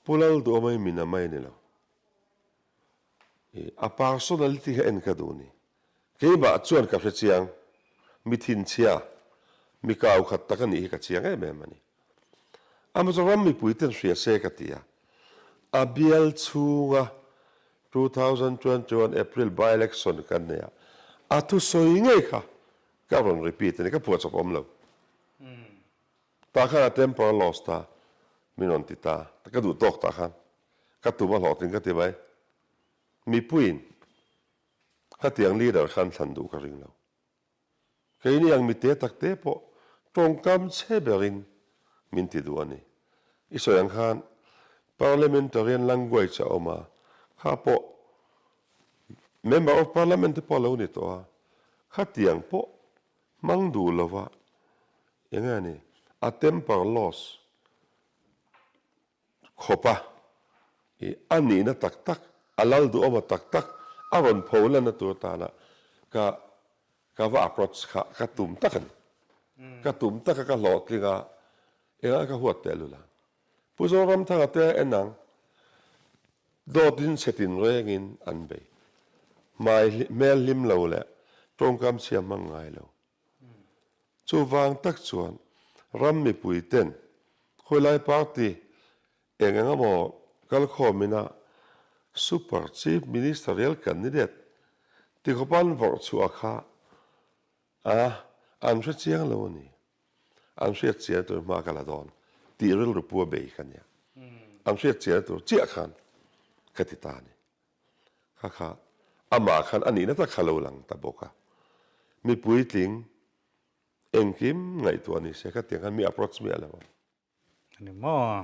Pu Lalduhawma hi min a mai ni lo. I a personality kha en ka duh ni. Keimah chuan ka hre chiang, mi thinchhia, mi kau khat tak a nih hi ka chiang em em a ni. Amaherawhchu ram mipui ten hria se ka ti a, a bial chhunga 2021 April by-election kan nei a, a thusawi ngei kha ka rawn repeat a ni, ka phuahchawp awm lo. Tah khan a temper a lost a, min rawn ti ta, ka duh tawk tah khan ka tum a hlawhtling ka ti mai. Mipuiin khatiang leader khan thlan duh ka ring lo. Keini ang mite tak te pawh tawngkam chhe berin min ti duh a ni. I sawi ang khan parliamentarian language a awm a, kha pawh member of parliament te pawh a lo ni tawh a, khatiang pawh hmang duh lova eng nge a ni a temper loss khawp a, i a nihna tak tak, a lal duhawma tak tak a rawn pho lanna tur atana ka ka va approach kha ka tum tak a ni. Ka tum tak a, ka hlawhtling a, engah ka huat teh lul ang. Pu Zoramthanga te en ang, dawtin chhe tinrengin an bei. Hmai hmel hlim lo leh tawngkam chhia hmang ngai lo. Chuvang tak chuan ram mipui ten khawilai party eng eng emaw kalkhawm ina Super Chief Ministerial Candidate ti khawp an vawrh chhuah kha a an hre chiang lo a ni. An hriat chian tur hma ka la dawn tih rilru pu a bei ka nia. An hriat chian tur chiah khan ka ti ta a ni. Kha kha amah khan a nihna tak kha lo lang ta bawk a. Mi puitling engkim ngaihtuah ni se khatiang khan mi approach miah lo ang. Ani maw?